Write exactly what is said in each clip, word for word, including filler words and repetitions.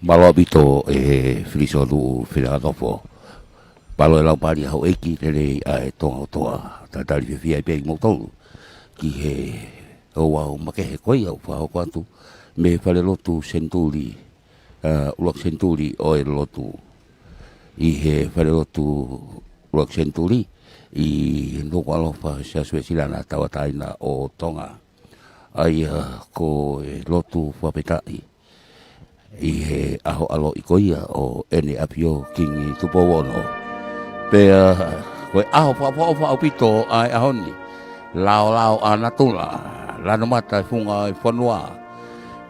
Mālō ʻaupito e Filisonuʻu Filanofo. Mālō e laumālie houʻeiki lelei ʻa e Tonga kotoa. Talitali fiefia pē kimoutolu ki he ouau makehe ko ia ʻoku fakahoko atu mei he falelotu Senituli, ʻa, ʻUluaki Senituli ʻo e lotu. ʻI he falelotu ʻUluaki Senituli ʻi Nukuʻalofa, Siasi Uēsiliana Tauʻatāina ʻo Tonga. ʻA ia ko e lotu fakafetaʻi ʻi he ʻaho ʻaloʻi ko ia ʻo ʻEne ʻAfio Kingi Tupou Ono. Pea ko e ʻaho fakaʻofoʻofa ʻaupito ʻa e ʻaho ni. Laolao ʻa natula, lanu mata e funga e fonua.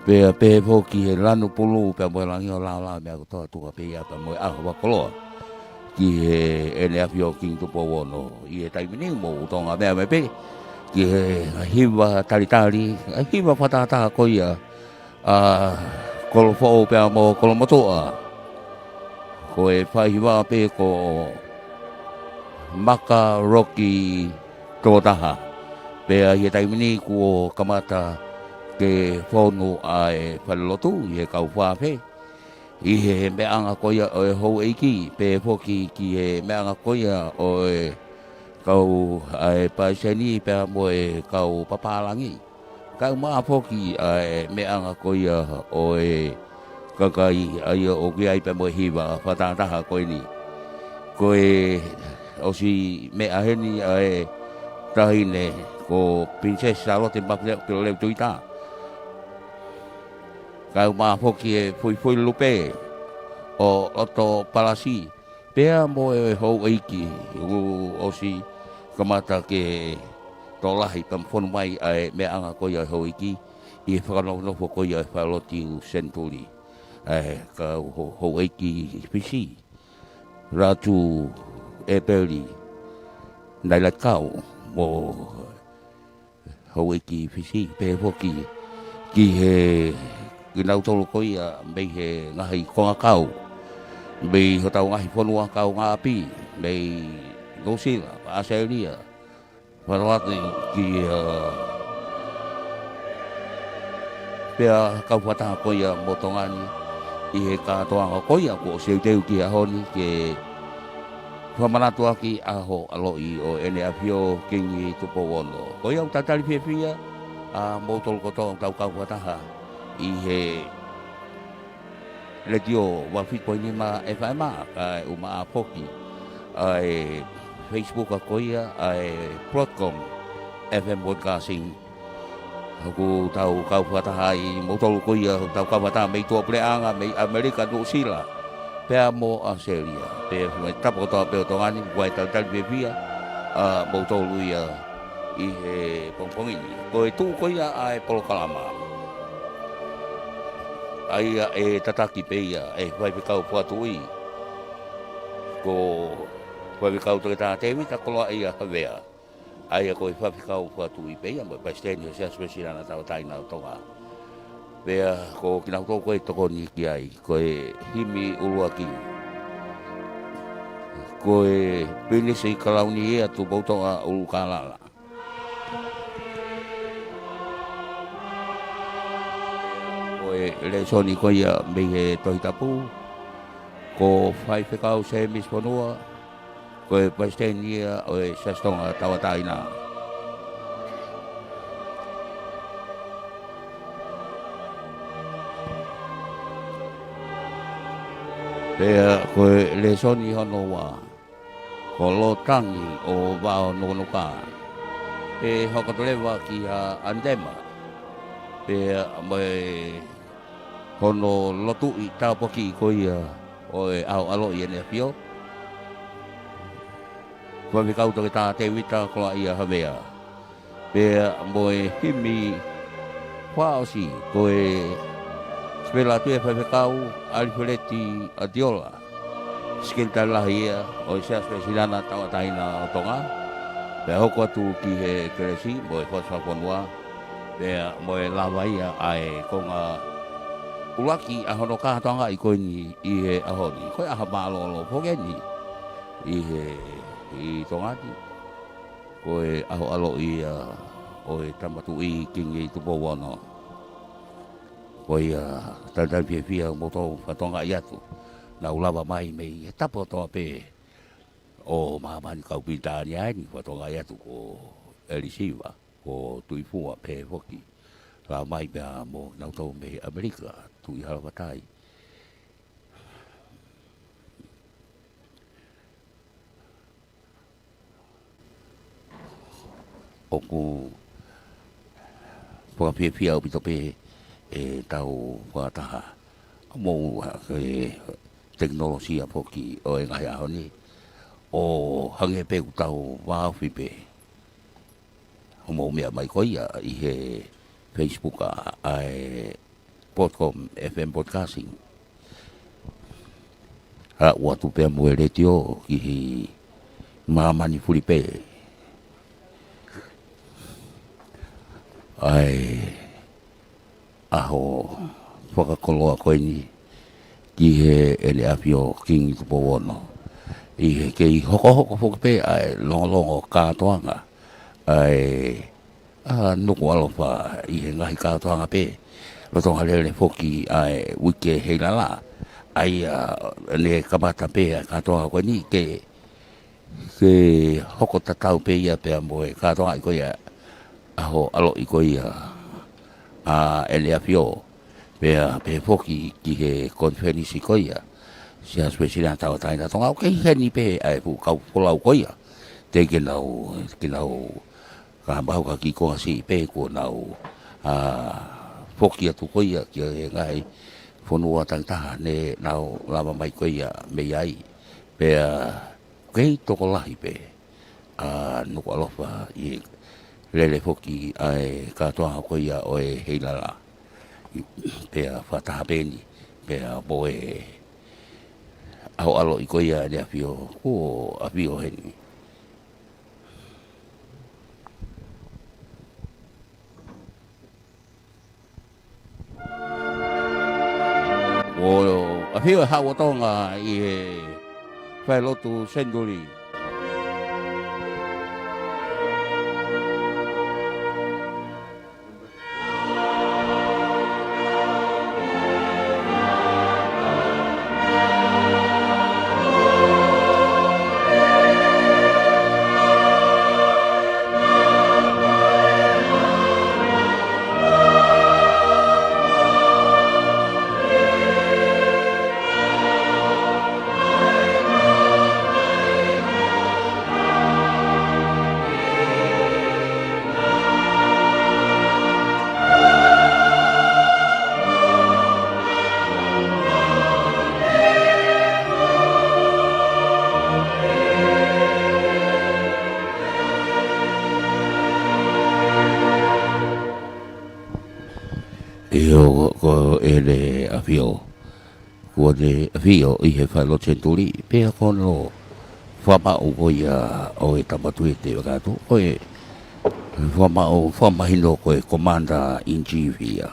Pea pehē foki he lanu pulu, pea mo e langi ʻo laolao, meʻa kotoa tuku pē ia pea mo e ʻaho fakakoloa ki he ʻEne ʻAfio Kingi Tupou Ono. ʻI he taimi ni mou Tonga meʻa mai pē ki he hiva talitali, hiva fakatahataha ko ia ʻa Kolofoʻou pea mo Kolomotuʻa. Ko e faihiva pē ko Maka Roki Tokotaha. Pea ʻi he taimi ni kuo kamata ke fonu ʻa e falelotu ʻi he kau fafine. ʻI he meʻaʻanga ko ia ʻo e houʻeiki, pehē foki ki he meʻaʻanga ko ia ʻo e kau ʻa e palesiteni pea mo e kau papālangi. Kae ʻumaʻā foki ʻa e meʻaʻanga ko ia ʻo e kakai ʻa ia ʻoku ʻi ai pea mo e hiva fakatahataha ko eni. Ko e ʻosi meʻa heni ʻa e taʻahine ko Pilinisesi Sālote Mafileʻo Pilolevu Tuita. Kae ʻumaʻā foki e fuifui lupe ʻo Loto Palasi, pea mo e houʻeiki, ʻoku ʻosi kamata ke tokolahi pea fonu mai ʻa e meʻaʻanga ko ia ʻo e houʻeiki ʻi he fakanofonofo ko ia ʻo e falelotu Senituli. ʻA e kau hou-, houʻeiki Fisi, Latu, ʻEpeli, Nailatikau, mo houʻeiki Fisi, pehē foki ki he kinautolu ko ia mei he ngaahi kongakau, mei hotau ngaahi fonua kaungāʻapi, mei Nuʻusila, ʻAositelēlia, Vanuatu ki, ʻa, pea kau fakataha ko ia mo Tonga ni ʻi he kātoanga ko ia kuo ʻosi teuteu ki he ʻaho ni ke fakamanatu ʻaki ʻaho ʻaloʻi ʻo ʻEne ʻAfio Kingi Tupou Ono. Ko ia ʻoku talitali fiefia ʻa moutolu kotoa ʻoku tau kau fakataha ʻi he Letiō ua fitu poini nima F M, kae ʻumaʻā foki ʻa e Facebook ko ia ʻa e Broadcom F M Broadcasting. ʻOku tau kau fakataha ai moutolu ko ia, ʻoku tau kau fakataha mei tuʻapuleʻanga, mei ʻAmelika, Nuʻusila, pea mo ʻAositelēlia. Pea mei he tapa kotoa pē ʻo Tonga ni, ʻoku talitali fiefia ʻa moutolu ia ʻi he pongipongi ni. Ko e tuʻu ko ia ʻa e polokalama, ʻa ia ʻe tataki pē ia ʻe he faifekau fakatuʻi, ko Faifekau Toketā Tēvita Koloaʻia Havea. ʻA ia ko e faifekau fakatuʻi pē ia mo e palesiteni ʻo e Siasi Uēsiliana Tauʻatāina ʻo Tonga. Pea ko kinautolu ko ē ʻe tokoni ki ai, ko e himi ʻuluaki, ko e Pilinisi Kalauni Ia Tupoutoʻa ʻUlukālala. Ko e lēsoni ko ia mei he Tohi Tapu, ko Faifekau Sēmisi Fonua, ko e palesiteni ia ʻo e Siasi Tonga Tauʻatāina. Pea ko e lēsoni hono ua, ko Lotangi ʻo Vaonukanuka. ʻE hoko atu leva kia Andema, pea mo e hono lotuʻi tāpuaki ko ia ʻo e ʻaho ʻaloʻi ʻEne ʻAfio, Faifekau Toketā Tēvita Koloaʻia Havea. Pea mo e himi fakaʻosi ko e sipela atu ʻa e Faifekau ʻAlifeleti ʻAtiola, Sekelitali Lahi ia ʻo e Siasi Uēsiliana Tauʻatāina ʻo Tonga. Pea hoko atu ki he kelesi mo e fakafonua, pea mo e lava ia ʻa e konga ʻuluaki ʻa hono kātoangaʻi ko eni ʻi he ʻaho ni. Ko e ʻaho mālōlō foki eni ʻi he, ʻi Tonga ni. Ko e ʻaho ʻaloʻi ia ʻo e Tama Tuʻi Kingi Tupou Ono. Ko ia, talitali fiefia ʻoku mou toʻo fakatokangaʻi atu. Naʻa ku lava mai mei he tapa kotoa pē ʻo māmani, kau Pilitānia eni, fakatokangaʻi atu ko ʻElisiva, ko Tuʻifua pē foki. Lava mai pea mo nautolu mei ʻAmelika, Tuʻi Halafatai. ʻOku fakafiefia ʻaupito pē ʻetau fakataha mo e tekinolosia foki ʻo e ngaahi ʻaho ni. ʻO hangē pē ʻoku tau vāofi pē hoʻomou meʻa mai ko ia ʻi he Facebook ʻa, ʻa e Potcom F M Broadcasting. ʻA, ʻoku ʻoatu pē mo e letiō ki he māmani fuli pē. ʻA e ʻaho fakakoloa ko eni ki Heʻene ʻAfio Kingi Tupou Ono. ʻI he kei hokohoko foki pē ʻa e longolongo kātoanga ʻa e, ʻa, Nukuʻalofa ʻi he ngaahi kātoanga pē. Lolotonga lele foki ʻa e uike Heilala. ʻA ia ne kamata pē ʻa e kātoanga ko eni ke, ke hoko tatau pē ia pea mo e kātoanga ko ia ʻaho ʻaloʻi ko ia ʻa ʻEne ʻAfio. Pea pehē foki ki he konifelenisi ko ia Siasi Uēsiliana Tauʻatāina ʻa Tonga, ʻoku kei ʻi heni pē ʻa e fuʻu kau folau ko ia. Teʻeki ke nau, ke nau ka mau ka kiʻi konga siʻi pē kuo nau, ʻa, foki atu ko ia ki he ngaahi fonua takitaha ne nau lava mai ko ia mei ai. Pea kei tokolahi pē ʻa Nukuʻalofa ʻi he lele foki ʻa e kātoanga ko ia ʻo e Heilala. Pea fakataha pē eni, pea mo e ʻaho ʻaloʻi ko ia ʻEne ʻAfio, kuo ʻafio heni. ʻO ʻafio e Haʻu ʻo Tonga ʻi he falelotu Senituli. ʻIo, ko ʻEne ʻAfio. Kuo ne ʻafio ʻi he falelotu Senituli, pea ko hono fakamaʻu ko ia ʻo e Tama Tuʻi Tevekatu, ko e fakamaʻu, fakamahino ko e Commander in Chief ia.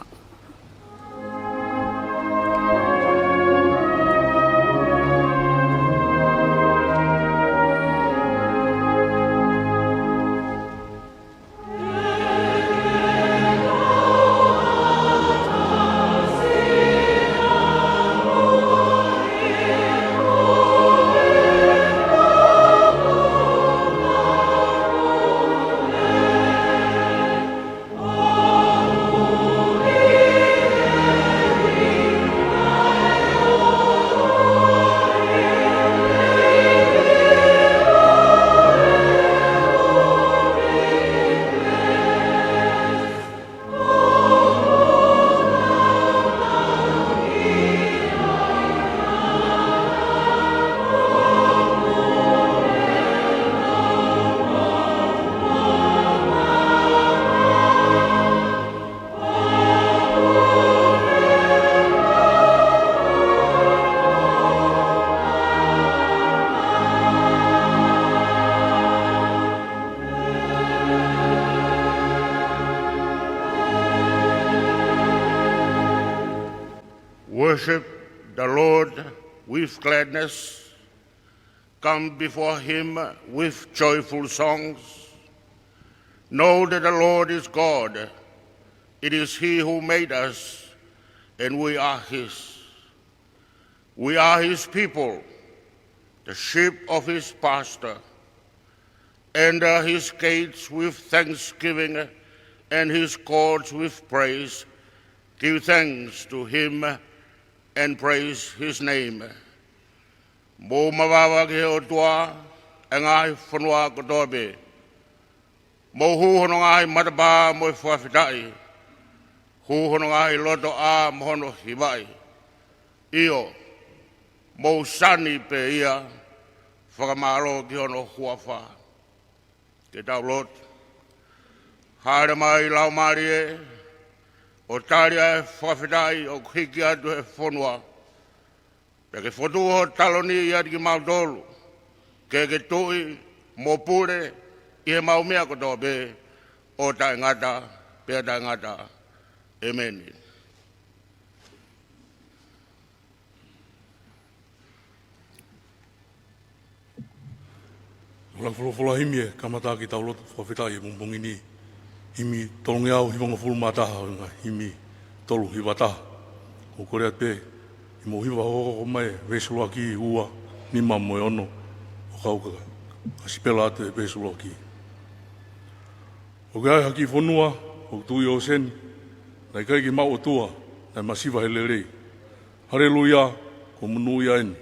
Worship the Lord with gladness. Come before him with joyful songs. Know that the Lord is God. It is he who made us, and we are his. We are his people, the sheep of his pasture. Enter his gates with thanksgiving and his courts with praise. Give thanks to him and praise his name. Mou mavava ki he ʻOtua, ʻe ngaahi fonua kotoa pē. Mou hū hono ngaahi matapā mo e fakafetaʻi. Hū hono ngaahi lotoʻā mo hono hivaʻi. ʻIo, mou sani pē ia, fakamālō ki hono huafa. Ke tau lotu. Hāʻele mai Laumālie, ʻo tali ʻa e fakafetaʻi ʻoku hiki atu he fonua. Pea ke fokotuʻu ho taloni ʻiate kimautolu, ke ke tuʻi mo pule ʻi heʻemau meʻa kotoa pē, ʻo taʻengata pea taʻengata. ʻEmeni. Ko e folofola himi ʻe kamata ʻaki ʻetau lotu fakafetaʻi he pongipongi ni. Himi tolungeau hivangofulu mā taha, ʻo e ngaahi himi tolu hiva taha. ʻOku kole atu pē ke mou hiva hokohoko mai e veesi ʻuluaki, ua, nima mo e ono, ʻo kau ka, ka sipela atu e veesi ʻuluaki. ʻOku ʻi ai ha kiʻi fonua ʻoku tuʻu ʻi ʻōseni, naʻe ʻikai ke maʻu ʻOtua, naʻe masiva he lelei. Haleluia, ko e monūʻia eni.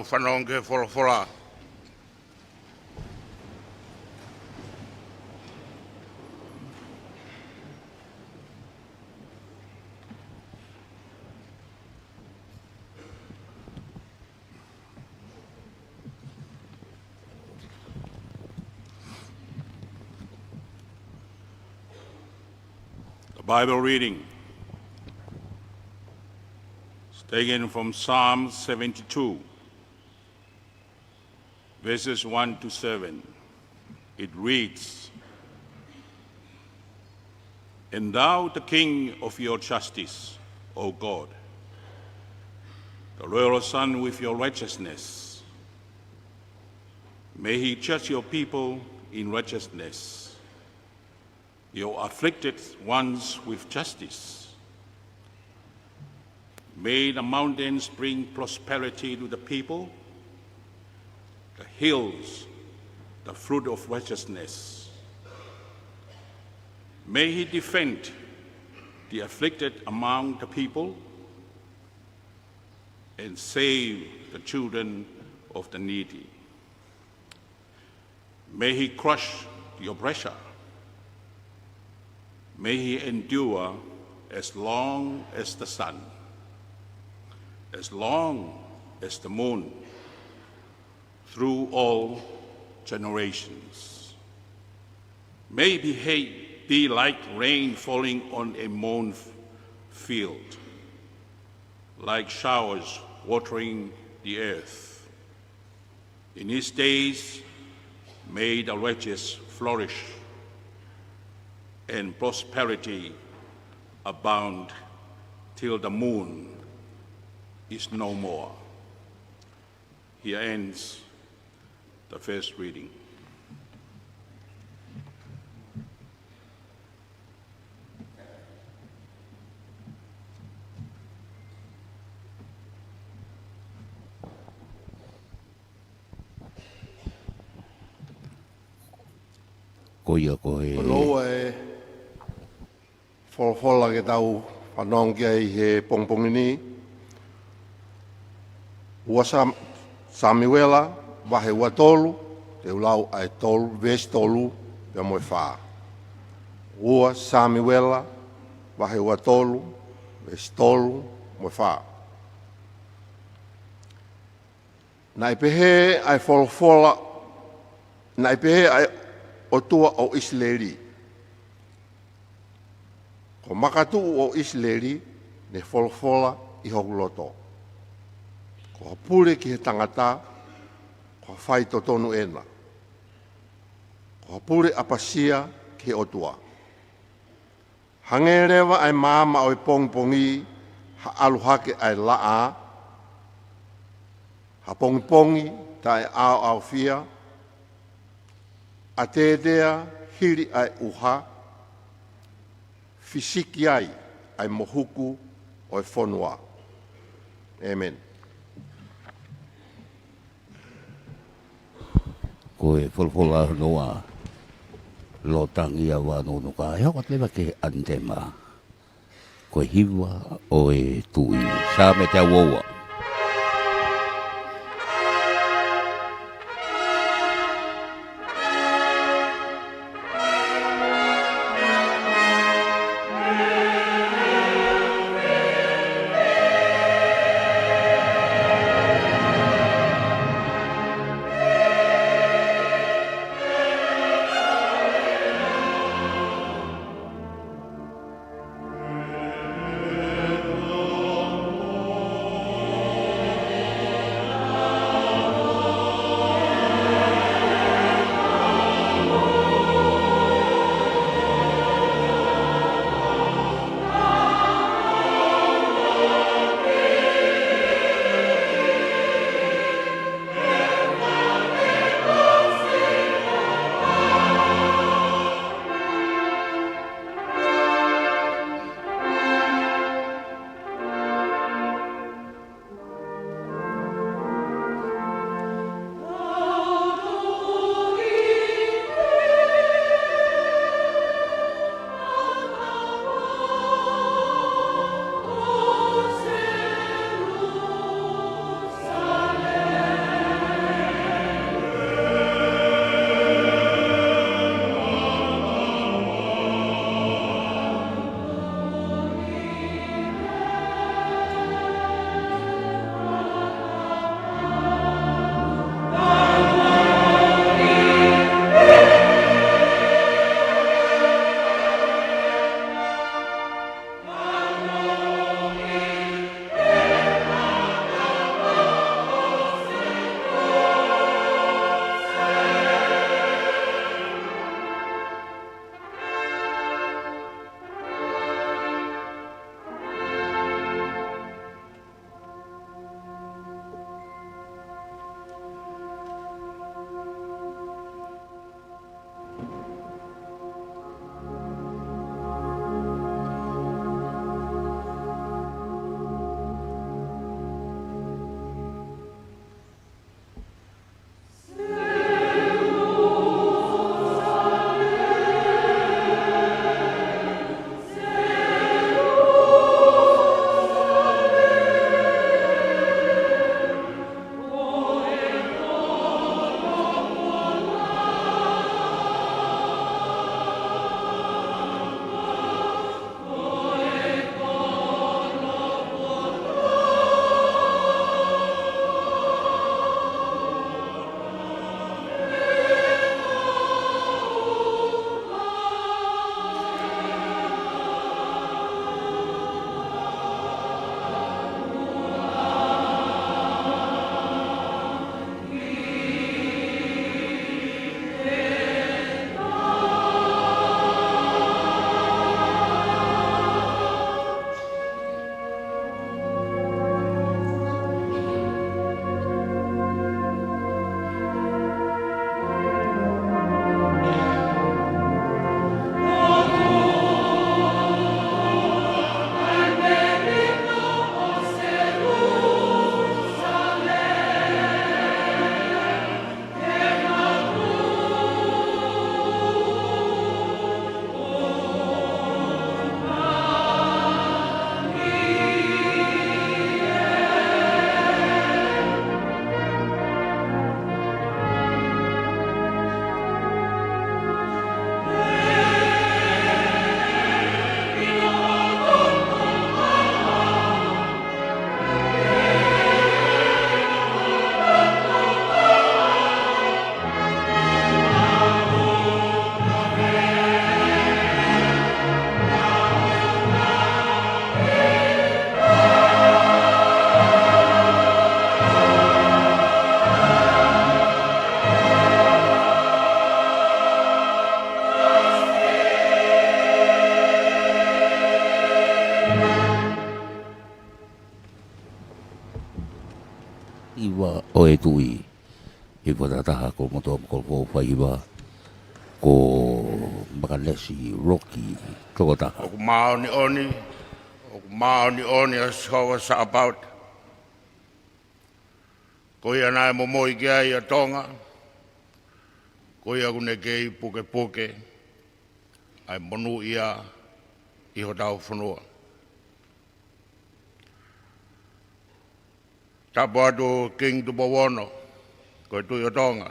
Fanongo ki he folofola. The Bible reading is taken from Psalm seventy-two, verses one to seven. It reads, "Endow the king of your justice, O God, the royal son with your righteousness. May he judge your people in righteousness, your afflicted ones with justice. May the mountains bring prosperity to the people, the hills the fruit of righteousness. May he defend the afflicted among the people and save the children of the needy. May he crush the oppressor. May he endure as long as the sun, as long as the moon, through all generations. May he be like rain falling on a mown f-, field, like showers watering the earth. In his days, may the righteous flourish and prosperity abound till the moon is no more." Here ends the first reading. Ko ia ko e Ko e folofola ke tau fanongo ki ai he pongipongi ni. Ua Sam-, Samiuela, vahe ua tolu, te u lau ʻa e tolu, veesi tolu, pea mo e fā. Ua Samiuela, vahe ua tolu, veesi tolu, mo e fā. Naʻe pehē ʻa e folofola, naʻe pehē ʻa e ʻOtua ʻo ʻIsileli. Ko e makatuʻu ʻo ʻIsileli, ne folofola ʻi hoku loto. Ko ha pule ki he tangata, ko ha faitotonu ena. Ko ha pule ʻapasia ki he ʻOtua. Hangē leva ʻa e maama ʻo e pongipongi, ha ʻalu hake ʻa e laʻā, ha pongipongi taʻeʻaoʻaofia, ʻatetea hili ʻa e ʻuha, fisiki ai ʻa e mohuku ʻo e fonua. ʻĒmeni. Ko e folofola ʻa Noa Lotangi ʻa Vanunuka, ʻe hoko atu leva ki he ʻanitema. Ko e hiva ʻo e tuʻi. Saame teau ua ua. Hiva ʻo e Tuʻi. Hifo tahataha ko Motuʻa mo Kolofoʻou fai hiva, ko Makanesi Roki tokotaha. ʻOku māʻoniʻoni, ʻoku māʻoniʻoni ʻa Sihova Sapaoti. Ko ia naʻe momoi ki ai ʻa Tonga, ko ia ʻoku ne kei pukepuke ʻa e monūʻia ʻi hotau fonua. Tapu atu Kingi Tupou Ono, ko e Tuʻi ʻo Tonga.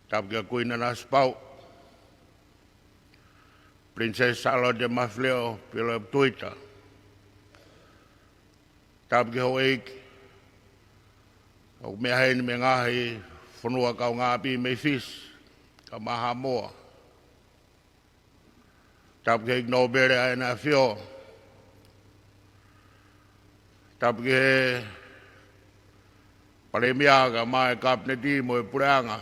Tapu kia Kuini Nanasipauʻu, Princess Sālote Mafileʻo Pilolevu Tuita. Tapu ki he houʻeiki ʻoku meʻa heni mei he ngaahi fonua kaungāʻapi mei Fisi, kae ʻumaʻā Haʻamoa. Tapu ki he ʻEiki Nōpele ʻa ʻEne ʻAfio. Tapu ki he Palēmia kae ʻumaʻā e Kapineti mo e Puleʻanga,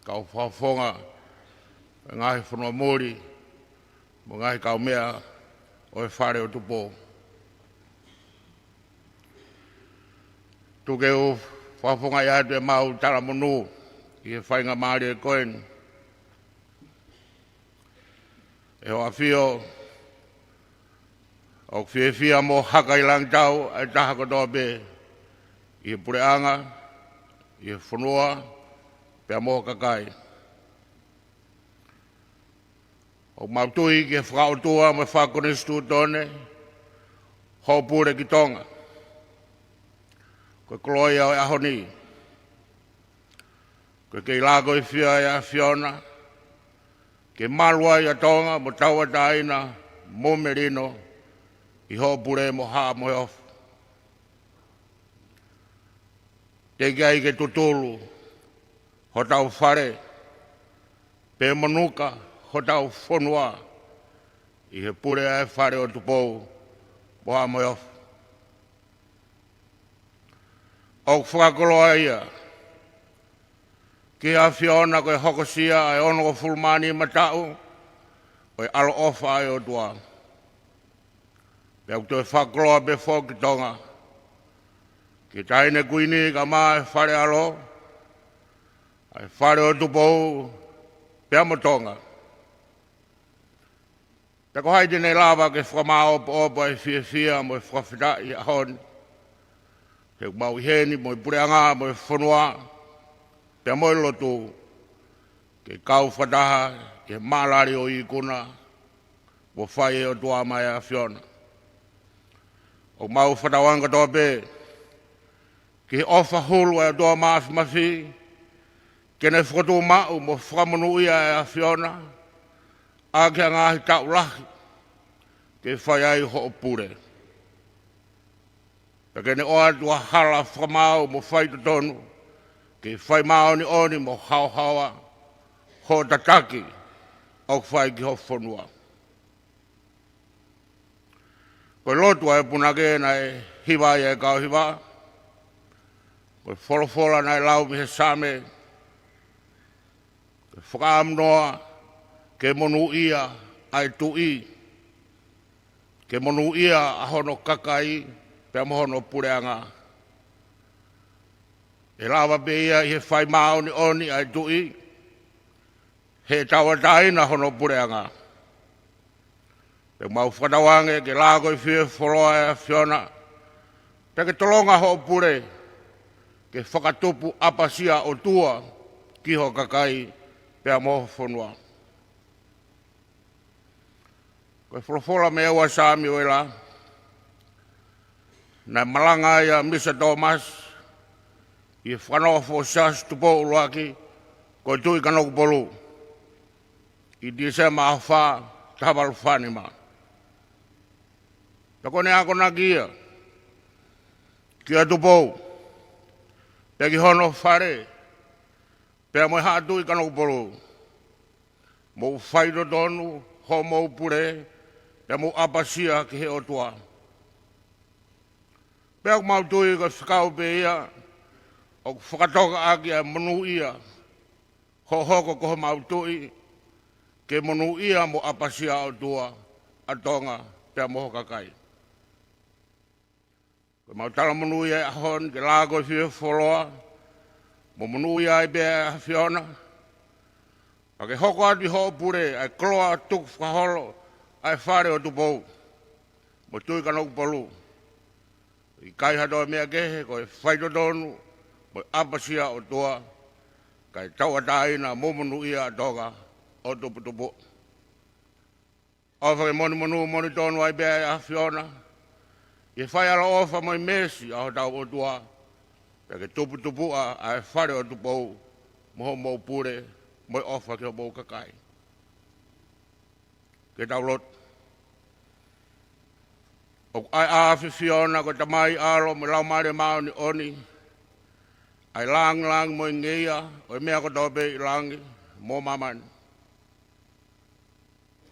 kau fakafofonga ʻo e ngaahi fonua muli, mo e ngaahi kaumeʻa ʻo e Fale ʻo Tupou. Tuku ke u fakafofongaʻi atu ʻemau talamonū ʻi he faingamālie ko eni. ʻE Hoʻo ʻAfio, ʻoku fiefia mo hakailangitau ʻa e taha kotoa pē, ʻi he Puleʻanga, ʻi he fonua, pea mo ho kakai. ʻOku mau tui ki he fakaʻotua mo e fakakonisitūtone hoʻo pule ki Tonga. Ko e koloa ia ʻo e ʻaho ni. Ko e kei lākoifia ʻa e ʻAfiona ke malu ai ʻa Tonga mo tauʻatāina mo melino ʻi hoʻo pule mo Haʻa Moheofo. Teʻeki ai ke tutulu hotau fale, pe monuka hotau fonua ʻi he pule ʻa e Fale ʻo Tupou mo Haʻa Moheofo. ʻOku fakakoloa ia ki he ʻAfiona ko e hokosia ʻa e onongofulu mā nima taʻu ʻo e ʻaloʻofa ʻa e ʻOtua. Pea ʻoku toe fakakoloa pē foki Tonga ki he Taʻahine Kuini kae ʻumaʻā e Fale ʻAlo, ʻa e Fale ʻo Tupou pea mo Tonga. Pea ko hai te ne lava ke fakamāʻopoʻopo ʻa e fiefia mo e fakafetaʻi ʻaho ni, he ʻoku mau ʻi heni mo e Puleʻanga mo e fonua, pea mo e lotu, ke kau fakataha ʻi he maʻalali ʻo e ikuna kuo fai ʻe he ʻOtua maʻa e ʻAfiona. ʻOku mau fakatauange kotoa pē ki he ʻofa hulu ʻa e ʻOtua Māfimafi, ke ne fokotuʻu maʻu mo fakamonūʻia ʻa e ʻAfiona ʻaki ha ngaahi taʻu lahi ke fai ai hoʻo pule. Pea ke ne ʻoatu ha hala fakamaau mo faitotonu, ke fai māʻoniʻoni mo haohaoa hoʻo tataki ʻoku fai ki ho fonua. Ko e lotu ʻa e punake naʻe hiva ai ʻa e kau hiva, ko e folofola naʻe lau mei he Saame, ke fakaʻamu noa ke monūʻia ʻa e Tuʻi, ke monūʻia ʻa hono kakai pea mo hono puleʻanga. ʻE lava pē ia ʻi he fai māʻoniʻoni ʻa e Tuʻi, he tauʻatāina hono puleʻanga. Pea mau fakatauange ke lākoifie fuoloa ʻa e ʻAfiona, pea ke tolonga hoʻo pule, ke fakatupu ʻapasia ʻOtua ki ho kakai pea mo ho fonua. Ko e folofola mei he ua Samiuela, naʻe malanga ai ʻa Misa Tōmasi ʻi he fakanofo ʻo e Siasi Tupou ʻUluaki ko e Tuʻi Kanokupolu, ʻi Tīsema ʻaho fā, taha valu fā nima. Pea ko ʻene akonaki ia kia Tupou, pea ki hono fale, pea mo e Haʻa Tuʻi Kanokupolu: Mou faitotonu hoʻomou pule, pea mou ʻapasia ki he ʻOtua. Pea ʻoku mau tui ko e fekau pē ia ʻoku fakatoka ʻaki ʻa e monūʻia hoʻo hoko ko homau Tuʻi, ke monūʻia mo ʻapasia ʻa e ʻOtua ʻa Tonga pea mo ho kakai. Ko ʻemau talamonū ia ʻi he ʻaho ni ke lākoifie ho fuoloa, mo monūʻia ai pē ʻa e ʻAfiona. Pea ke hoko atu ʻi hoʻo pule ʻa e koloa tukufakaholo ʻa e fale ʻo Tupou mo Tuʻi Kanokupolu. ʻIkai ha toe meʻa kehe, ko e faitotonu mo e ʻapasia ʻo e ʻOtua, kae tauʻatāina mo monūʻia ʻa Tonga ʻo tuputupuʻa. ʻOfa ke monimonū monitonu ai pē ʻa e ʻAfiona ʻi he fai ʻaloʻofa mo e meesi ʻa hotau ʻOtua, pea ke tuputupuʻa ʻa e fale ʻo Tupou mo hoʻomou pule, mo e ʻofa ki hoʻomou kakai. Ke tau lotu. ʻOku ʻa e ʻAfiona ko e Tamai, ʻAlo mo e Laumālie Māʻoniʻoni ʻa e lāngilangi mo e ngeia ʻo e meʻa kotoa pē ʻi langi mo māmani.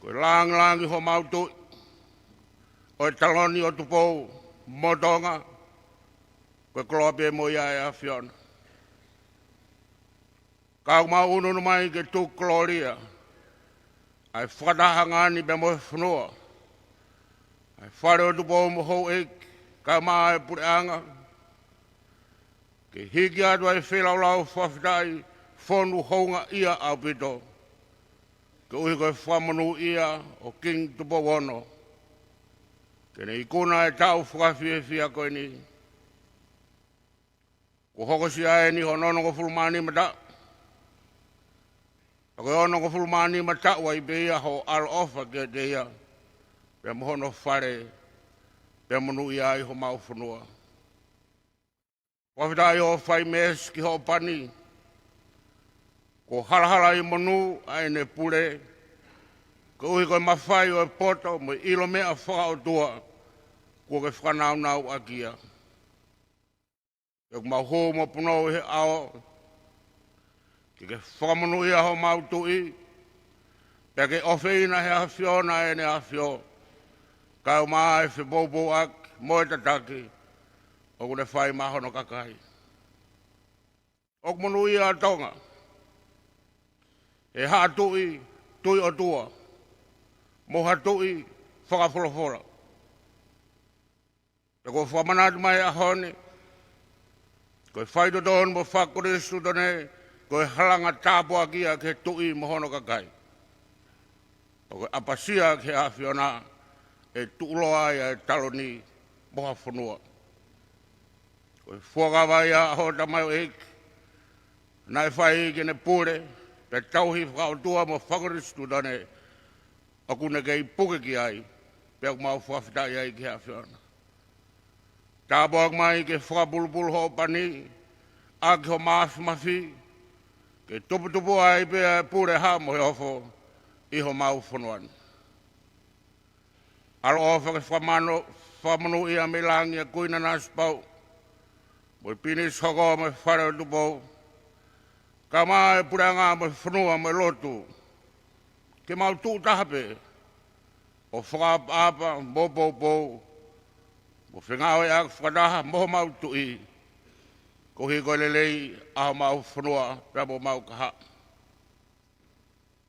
Ko e lāngilangi homau Tuʻi ʻo e taloni ʻo Tupou mo Tonga, ko e koloa pē mo ia ʻa e ʻAfiona. Ka ʻoku mau ʻunuʻunu mai ke tuku kolōlia ʻa e fakatahaʻanga ni pea mo e fonua, ʻa e fale ʻo Tupou mo houʻeiki, kae ʻumaʻā e puleʻanga, ke hiki atu ʻa e feilaulau fakafetaʻi fonu houngaʻia ʻaupito, koeʻuhi ko e fakamonūʻia ʻo Kingi Tupou Ono, ke ne ikuna e taʻu fakafiefia ko eni. Kuo hokosia eni hono onongofulu mā nima taʻu. Pea ko e onongofulu mā nima taʻu ai pē ia hoʻo ʻaloʻofa kiate ia, pea mo hono fale, pea monūʻia ai homau fonua. Fakafetaʻi hoʻo fai meesi ki hoʻo pani. Kuo halahala ʻi monū ʻa ʻene pule, koeʻuhi ko e mafai ʻo e poto mo e ʻilo meʻa fakaʻotua kuo ke fakanaunauʻaki ia. Pea ʻoku mau hū mo punou ʻi he ʻao, ke ke fakamonūʻia homau Tuʻi, pea ke ʻofeina ʻe he ʻAfiona ʻene ʻAfio, kae ʻumaʻā e fepoupouaki mo e tataki ʻoku ne fai maʻa hono kakai. ʻOku monūʻia ʻa Tonga ʻe ha tuʻi, tuʻi ʻotua, mo ha tuʻi fakafolofola. Pea kuo fakamanatu mai he ʻaho ni, ko e faitotonu mo e fakakonisitūtone, ko e halanga tāpuakiʻia ki he Tuʻi mo hono kakai. Pea ko e ʻapasia ki he ʻAfiona ʻe tuʻuloa ai ʻa e taloni mo ha fonua. Ko e fuakava ia ʻa hoʻo tamaioʻeiki naʻe fai ki heʻene pule, pea tauhi fakaʻotua mo fakakonisitūtone, ʻoku ne kei puke ki ai, pea ʻoku mau fakafetaʻi ai ki he ʻAfiona. Tāpuaki mai ke fakapulupulu hoʻo pani ʻaki ho māfimafi, ke tuputupuʻa ai pē ʻa e pule hā mo e ofo ʻi homau fonua ni. ʻAloʻofa ke fakamano, fakamonūʻia mei langi ʻa Kuini Nanasipauʻu, mo e Pilinisi Hoko mo e fale ʻo Tupou, kae ʻumaʻā e puleʻanga mo e fonua mo e lotu, ke mau tuʻu taha pē ʻo fakaʻapaʻapa mo poupou, mo fengāueʻaki fakataha mo homau Tuʻi, koeʻuhi ko e lelei ʻa homau fonua pea mo homau kahaʻu.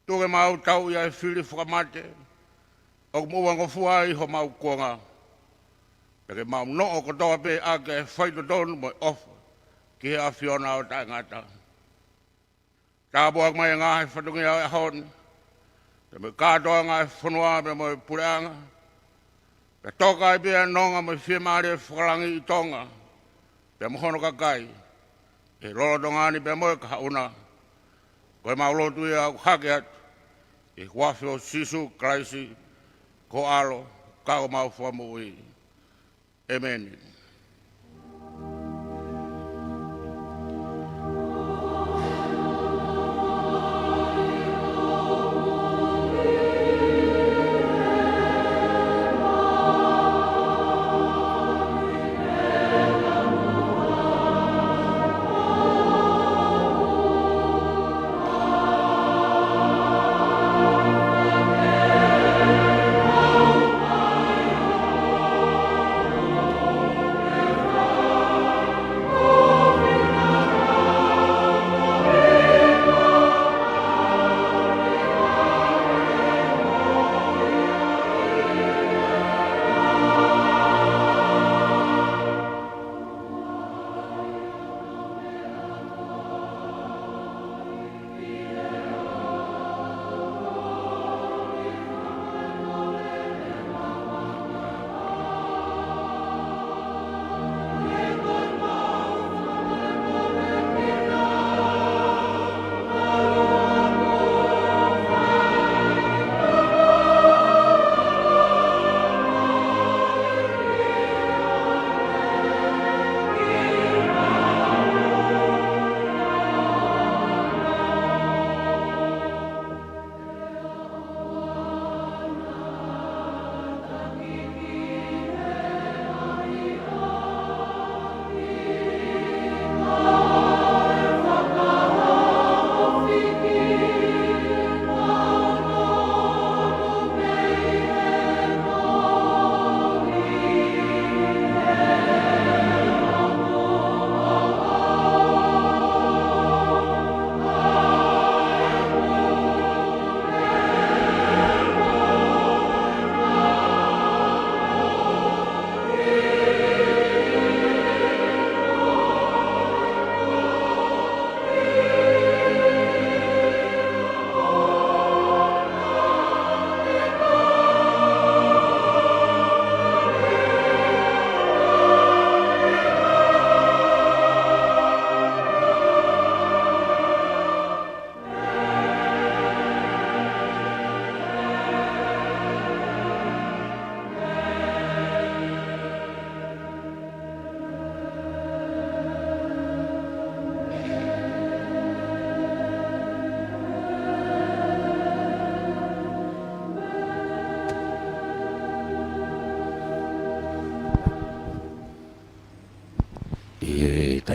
Tuku ke mau tauʻi ʻa e fili fakamate ʻoku moʻuangofua ai homau kuonga, pea ke mau noʻo kotoa pē ʻaki e faitotonu mo e ʻofa ki he ʻAfiona ʻo taʻengata. Tāpuaki mai e ngaahi fatongia ʻo e ʻaho ni, pea mo e kātoanga ʻo e fonua pea mo e puleʻanga, pea toka ai pē ʻa e nonga mo e fiemālie fakalangi ʻi Tonga pea mo hono kakai, ʻi he lolotonga ni pea mo e kahaʻu na. Ko ʻemau lotu ia ʻoku hake atu ʻi he huafa ʻo Sīsū Kalaisi, ko ho ʻAlo, ka ko homau Fakamoʻui. ʻĒmeni.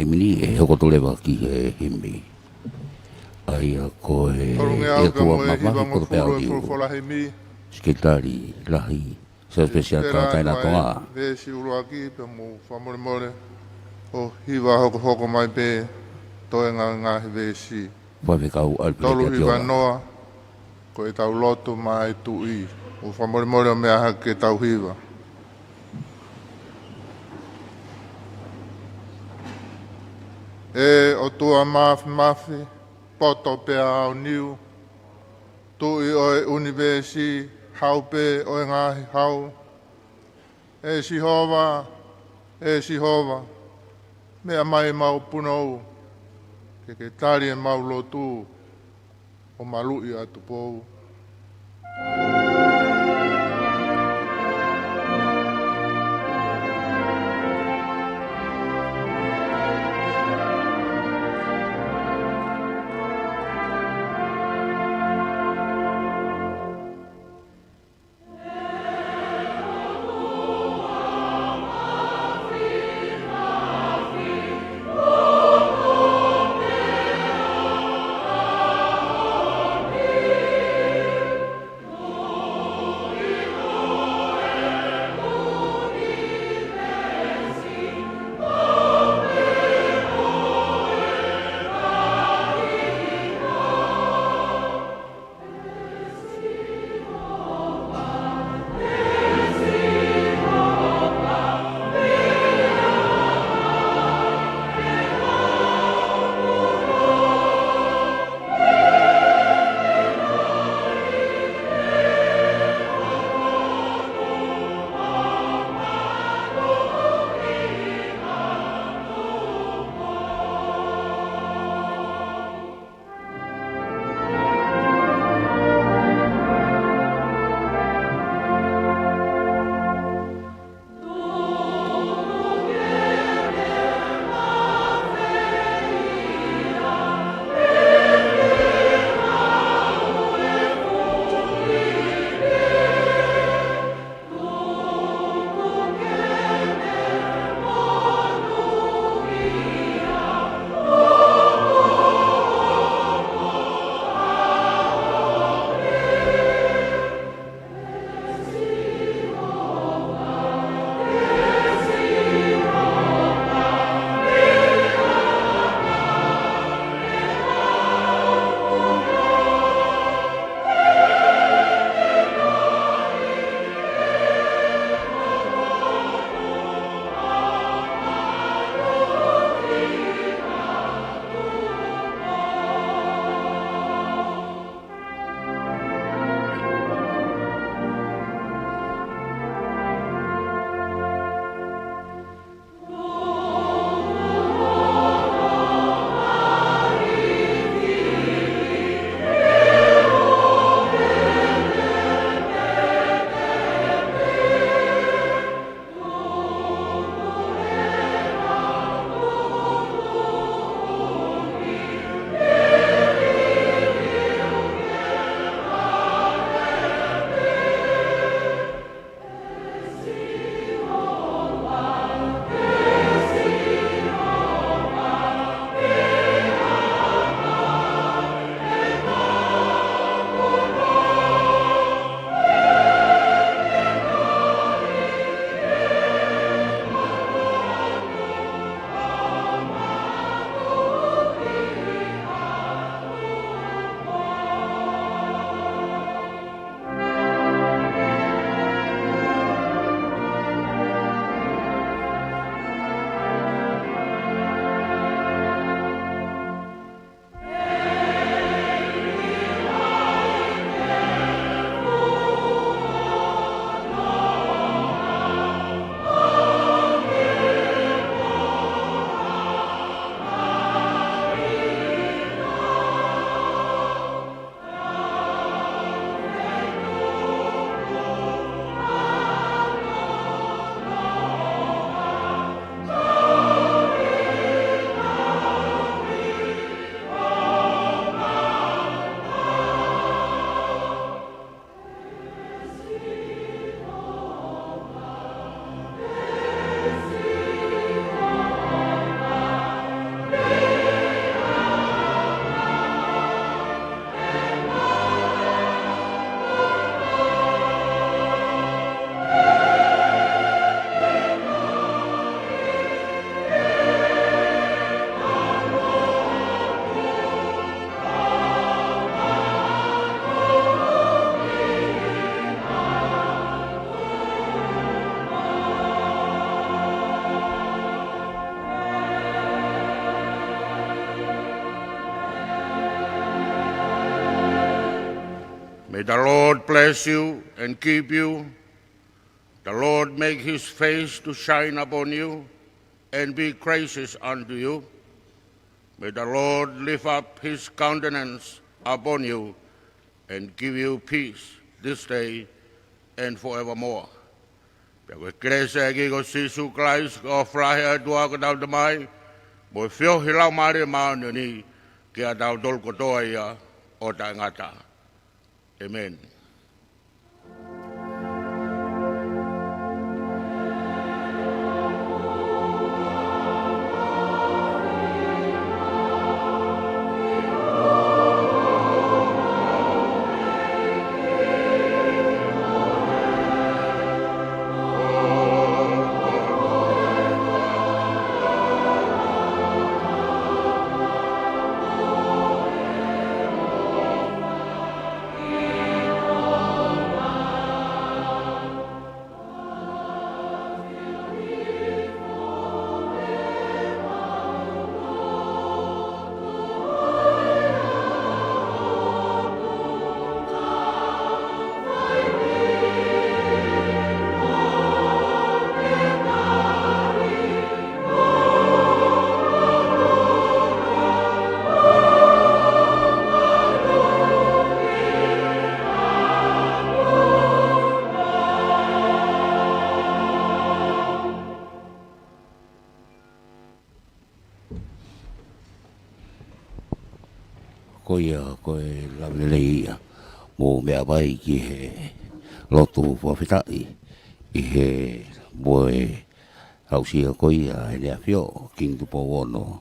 Himi ni ʻe hoko atu leva ki he himi. ʻA ia ko e ʻEtua Mavahe Kotopeau Niu, Sekelitali Lahi, Siasi Pēsi ʻa e Tauʻatāina ʻa Tonga. Veesi ʻuluaki pea mou fakamolemole ʻo hiva hokohoko mai pē toenga ngaahi veesi. Faifekau ʻAlifeleti Atiola. Tolu hiva noa, ko ʻetau lotu maʻa e Tuʻi. ʻOku fakamolemole ʻo meʻa hake ke tau hiva. ʻE ʻOtua Māfimafi, poto pea aoniu, Tuʻi ʻo e ʻunivēsi, Hau pē ʻo e ngaahi hau. ʻE Sihova, ʻe Sihova, meʻa mai ʻemau punou, ke ke tali ʻemau lotu, ʻo maluʻi ʻa Tupou. May the Lord bless you and keep you. The Lord make his face to shine upon you and be gracious unto you. May the Lord lift up his countenance upon you and give you peace this day and forevermore. Pea ko e kelesi ʻa e ʻEiki ko Sīsū Kalaisi, ko e ʻofa lahi ʻa e ʻOtua ko hotau Tamai, mo e feohi ʻa e Laumālie Māʻoniʻoni, ke ʻiate kitautolu kotoa ia ʻo taʻengata. ʻĒmeni. Ko ia, ko e lave lelei ia. Mou meʻa mai ki he lotu fakafetaʻi ʻi he mo e aʻusia ko ia ʻe he ʻEne ʻAfio, Kingi Tupou Ono,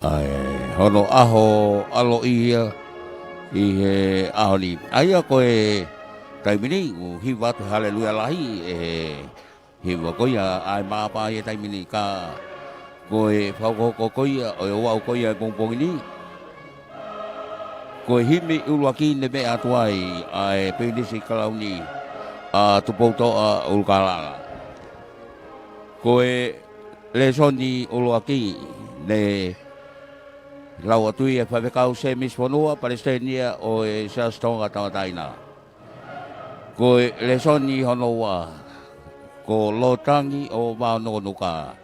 ʻa e hono ʻaho ʻaloʻi ia ʻi he ʻaho ni. ʻA ia ko e taimi ni, ʻoku hiva atu e Haleluia lahi ʻe he hiva ko ia ʻa e māpā ʻi he taimi ni, ka ko e fakahoko ko ia ʻo e ouau ko ia ʻi he pongipongi ni, ko e himi ʻuluaki ne meʻa atu ai ʻa e Pilinisi Kalauni, ʻa Tupoutoʻa ʻUlukālala. Ko e lēsoni ʻuluaki ne lau atu ia ʻe Faifekau Sēmisi Fonua, Palesiteni ia ʻo e Siasi Tonga Tauʻatāina. Ko e lēsoni hono ua, ko Lōtangi ʻo Vaonokonuka.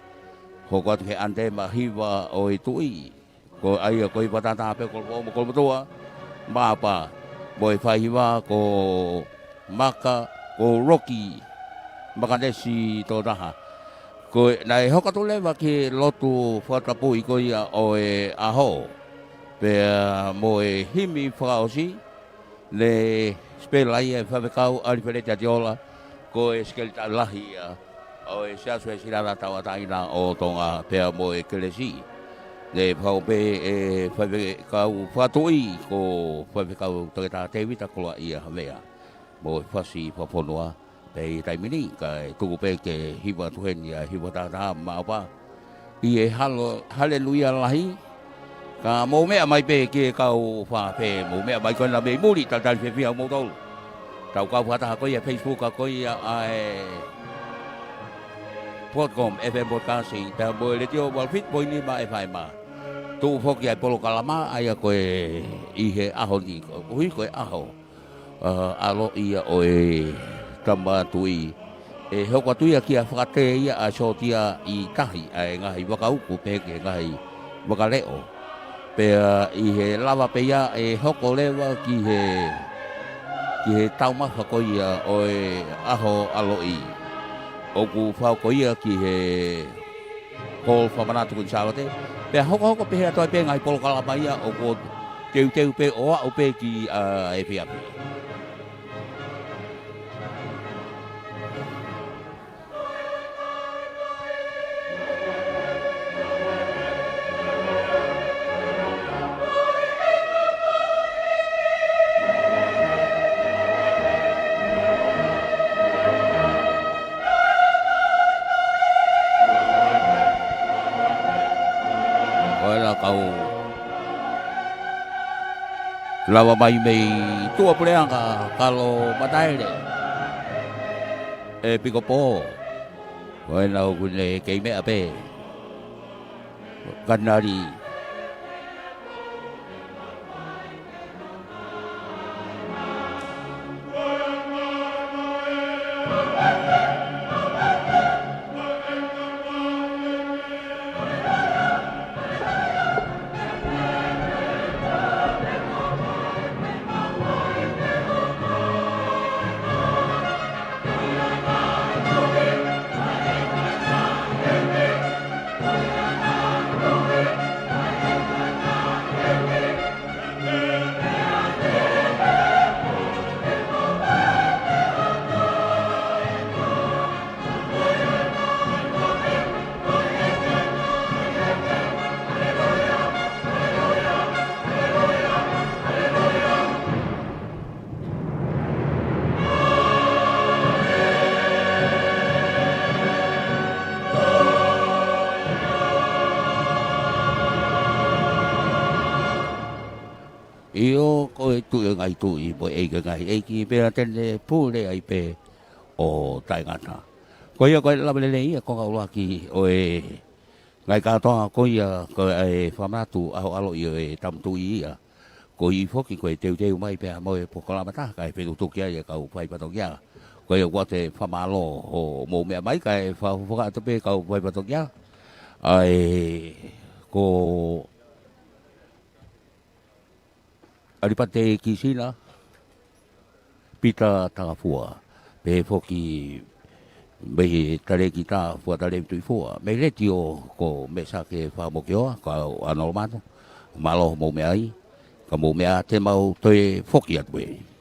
Hoko atu he ʻanitema hiva ʻo e Tuʻi. Ko ia ko e hiva tātā pē, kolofoʻou mo kolomotuʻa, māpā. Mo e faihiva ko Maka, ko Roki Makanesi Toʻotaha. Ko e, naʻe hoko atu leva ki he lotu fakatapui ko ia ʻo e ʻaho. Pea mo e himi fakaʻosi, ne sipela ia ʻe Faifekau ʻAlifeleti ʻAtiola, ko e Sekelitali Lahi ia ʻo e Siasi Uēsiliana Tauʻatāina ʻo Tonga, pea mo e kelesi. Ne fakahoko pē ʻe Faifekau Fakatuʻi ko Faifekau Toketā Tēvita Koloaʻia Havea, mo e fasi fakafonua pē ʻi he taimi ni, kae tuku pē ke hiva atu heni ʻa e hiva tātā, māpā. ʻI he halo-, Haleluia lahi, ka mou meʻa mai pē ki he kau fā pē, mou meʻa mai ko ena mei muli, talitali fiefia moutolu. Tau kau fakataha ko ia Facebook, ʻa ko ia ʻa e Broadcom F M Broadcasting, pea mo e Letiō Valfit, poini ma e fai ma. Tuʻu foki ʻa e polokalama, ʻa ia ko e ʻi he ʻaho ni, koeʻuhi ko e ʻaho ʻa, ʻaloʻi ia ʻo e Tama Tuʻi. ʻE hoko atu ia kia fakatē ia ʻa e sōtia ʻi tahi ʻa e ngaahi vaka uku pehē ki he ngaahi vaka leʻo. Pea ʻi he lava pē ia ʻe hoko leva ki he, ki he taumafa ko ia ʻo e ʻaho ʻaloʻi. ʻOku fakahoko ia ki he Hall Fakamanatu ko eni Sālote. Pea hokohoko pehē atu ai pē ngaahi polokalama ia ʻoku teuteu pē ʻo aʻu pē ki, ʻa, efiafi. Ko e lakau lava mai mei tuʻapuleʻanga Kalomataele, ʻe Pikopō. Ko ena ʻoku ne kei meʻa pē. Kanali. ko e tuʻi ʻo e ngaahi tuʻi, mo e ʻeiki ʻo e ngaahi ʻeiki, pea te ne pule ai pē ʻo taʻengata. Ko ia ko e lave lelei ia ko e ngāue ʻuluaki ʻo e ngaahi kātoanga ko ia ko e fakamanatu ʻaho ʻaloʻi ʻo e tama tuʻi ia. Ko ia foki ko e teuteu mai pea mo e polokalama taha kae fetukutuku ai e kau faifatongia. Ko ia ʻoku ou fakamālō hoʻomou meʻa mai kae fakafofonga atu pē kau faifatongia. ʻA e ko ʻAlipate Kisina, Pita Tangafua, pehē foki mei he talēkita Fuatalemi Tuʻifua, mei he letiō ko Mesake Fakamokioa, kau ʻAno Lomano, mālō hoʻomou meʻa mai, ka mou meʻa ā te mau toe foki atu pē.